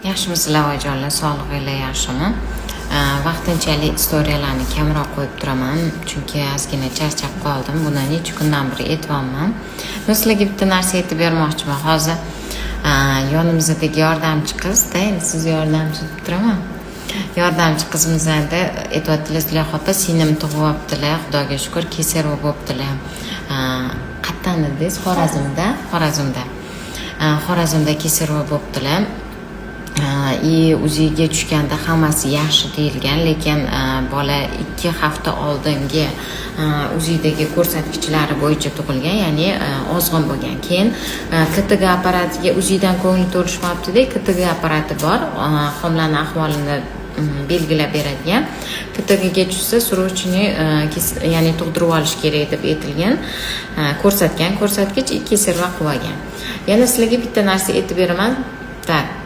Yaxshimisizlar, oyijonlar, sog'lig'inglar yaxshimi? Vaqtinchalik istoriyalarni kamroq qo'yib turaman, chunki ozgina charchab qoldim. Buni necha kundan beri aytyapman. Men sizlarga bitta narsa aytib bermoqchiman. Hozir yonimizdagi yordamchi qizda, endi siz yordamchi deb turaman. Yordamchi qizimizni aytyaptilar: "Zulayho opa, singlim tug'yaptilar, Xudoga shukur, кесарево bo'libdilar." Qayerdan dedingiz? Xorazmda, Xorazmda. Xorazmda кесарево bo'libdilar. И УЗИga tushganda hammasi yaxshi deyilgan, lekin bola 2 hafta oldingi УЗИdagi ko'rsatkichlari bo'yicha tug'ilgan, ya'ni ozg'in bo'lgan. Keyin КТГ apparatiga, УЗИdan ko'ngli to'lishmabdida, КТГ apparati bor, homilani ahvolini belgilab beradigan. КТГga tushsa, срочный, ya'ni tug'dirib olish kerak deb aytilgan, ko'rsatgan ko'rsatkich, кесарево qilib olgan. Yana sizlarga bitta narsa aytib beraman. Так.